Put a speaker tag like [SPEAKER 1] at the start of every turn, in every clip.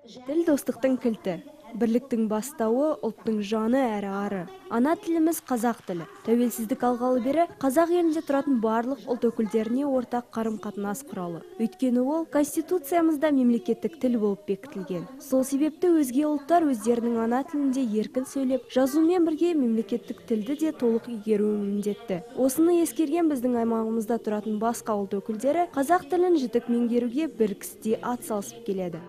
[SPEAKER 1] Тіл достықтың кілті, бірліктің бастауы, ұлттың жаны әрі ары. Ана тіліміз қазақ тілі. Тәуелсіздік алғалы бері қазақ елінде тұратын барлық ұлт өкілдеріне ортақ қарым-қатынас құралы. Өйткені ол Конституциямызда мемлекеттік тіл болып бекітілген. Сол себепті өзге ұлттар өздерінің ана тілінде еркін сөйлеп, жазумен бірге мемлекеттік тілді де толық игеруі міндетті. Осыны ескерген біздің аймағымызда тұратын басқа ұлт өкілдері қазақ тілін жітік меңгеруге бір кісідей ат салысып келеді.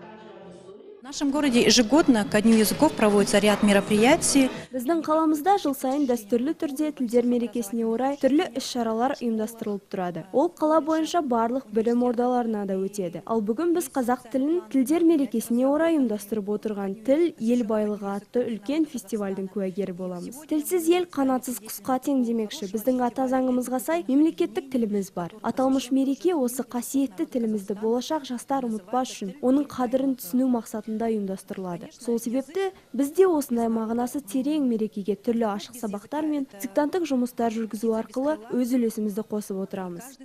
[SPEAKER 2] В нашем городе ежегодно ко Дню языков проводится ряд мероприятий.
[SPEAKER 1] Біздің қаламызда жыл сайын дәстүрлі түрде тілдер мерекесіне орай түрлі іс-шаралар ұйымдастырылып тұрады. Ол қала бойынша барлық білім ордаларына да өтеді. Ал бүгін біз қазақ тілін тілдер мерекесіне орай ұйымдастырып отырған «Тіл ел байлығы» атты үлкен фестивальдің куәгері боламыз. Тілсіз ел қанатсыз құсқа тең демекші, біздің ата заңымызға сай мемлекеттік тіліміз бар. Аталмыш мереке осы қасиетті тілімізді болашақ жастар ұмытпас үшін, оның қадірін түсіну мақсатында ұйымдастырылады. Сол себепті бізде осындай мағынасы терең мерекеге түрлі ашық сабақтар мен диктанттық жұмыстар жүргізу арқылы өз үлесімізді қосып отырамыз.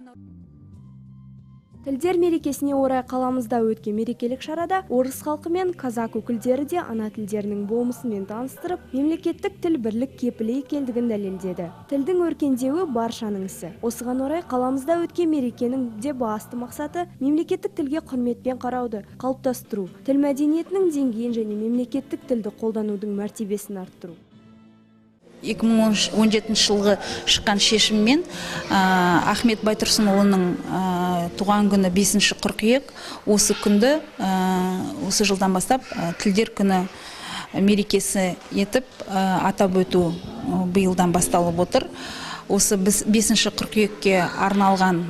[SPEAKER 1] Тілдер мерекесіне орай қаламызда өткен мерекелік шарада орыс халқы мен казак өкілдері де ана тілдерінің болмысымен таныстырып, мемлекеттік тіл бірлік кепілі екендігін дәлелдеді. Тілдің өркендеуі баршаның ісі. Осыған орай қаламызда өткен мерекенің де басты мақсаты мемлекеттік тілге құрметпен қарауды қалыптастыру, тіл мәдениетінің деңгейін және мемлекеттік тілді қолданудың мәртебесін арттыру.
[SPEAKER 3] 2017 жылғы шыққан шешіммен Ахмет Байтұрсынұлының туған күні 5 қыркүйек, осы күнді осы жылдан бастап тілдер күні мерекесі етіп атап өту биылдан басталып отыр. Осы 5 қыркүйекке арналған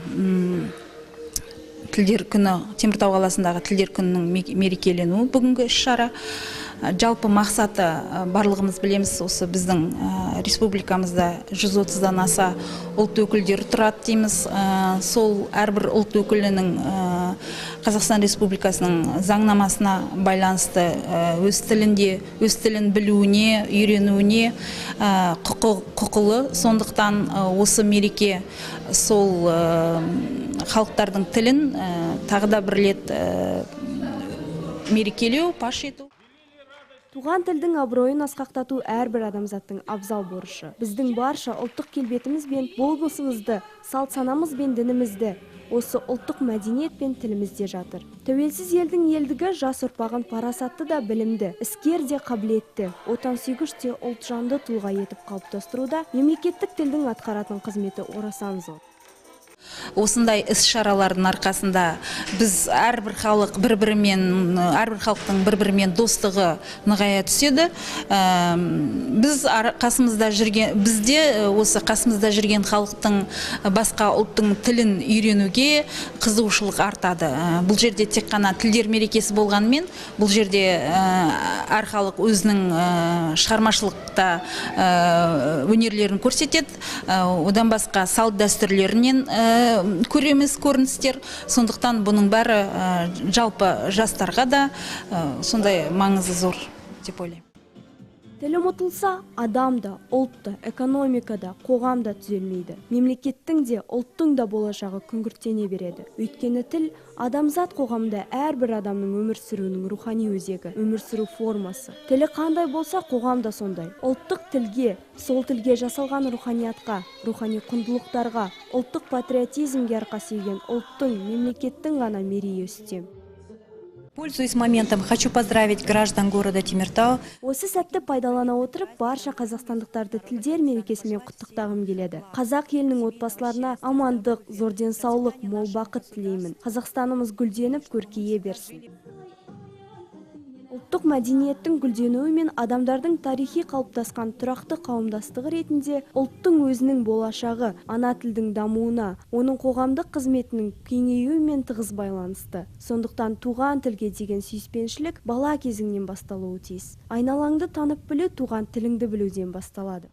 [SPEAKER 3] тілдер күні, Теміртау қаласындағы тілдер күнінің мерекеленуі бүгінгі іс-шара. Жалпы мақсаты барлығымыз білеміз, осы біздің республикамызда 130-дан аса ұлт өкілдері тұрады дейміз. Сол әрбір ұлт өкілінің Қазақстан Республикасының заңнамасына байланысты өз тілінде, өз тілін білуіне, үйренуіне құқылы. Сондықтан осы мереке сол халықтардың тілін тағы да бір рет мерекелеу, паш ету.
[SPEAKER 1] Туған тілдің абыройын асқақтату әрбір адамзаттың абзал борышы. Біздің барша ұлттық келбетіміз бен болмысымызды, салт санамыз бен дінімізді осы ұлттық мәдениет пен тілімізде жатыр. Тәуелсіз елдің елдігі жас ұрпағын парасатты да білімді, іскер де қабілетті, отансүйгіш те ұлтжанды тұлға етіп қалыптастыруда мемлекеттік тілдің атқаратын қызметі орасан зор.
[SPEAKER 3] Осындай іс-шаралардың арқасында біз әрбір халық бір-бірімен, әрбір халықтың бір-бірімен достығы нығая түседі. Біз қасымызда жүрген, бізде осы қасымызда жүрген халықтың, басқа ұлттың тілін үйренуге қызығушылық артады. Бұл жерде тек қана тілдер мерекесі болғанымен, бұл жерде әр халық өзінің шығармашылықта өнерлерін көрсетеді. Одан басқа салт дәстүрлерінен көреміз көріністер. Сондықтан бұның бәрі жалпы жастарға да сондай маңызы зор деп ойлаймын.
[SPEAKER 1] Тіл ұмытылса, адам да, ұлт та, экономика да, қоғам да түзелмейді. Мемлекеттің де, ұлттың да болашағы күңгірттене береді. Өйткені тіл адамзат қоғамында әрбір адамның өмір сүруінің рухани өзегі, өмір сүру формасы. Тілі қандай болса, қоғам да сондай. Ұлттық тілге, сол тілге жасалған руханиятқа, рухани құндылықтарға, ұлттық патриотизмге арқа сүйеген ұлттың, мемлекеттің ғана мерейі үстем.
[SPEAKER 2] Пользуясь моментом, хочу поздравить граждан города Темиртау.
[SPEAKER 1] Осы сәтті пайдалана отырып, барша қазақстандықтарды тілдер мерекесімен құттықтағым келеді. Қазақ елінің отбасыларына амандық, зор денсаулық, мол бақыт тілеймін. Қазақстанымыз гүлденіп, көркейе берсін. Ұлттық мәдениеттің гүлденуі мен адамдардың тарихи қалыптасқан тұрақты қауымдастығы ретінде ұлттың өзінің болашағы ана тілдің дамуына, оның қоғамдық қызметінің кеңеюімен тығыз байланысты. Сондықтан туған тілге деген сүйіспеншілік бала кезіңнен басталуы тиіс. Айналаңды танып білу туған тіліңді білуден басталады.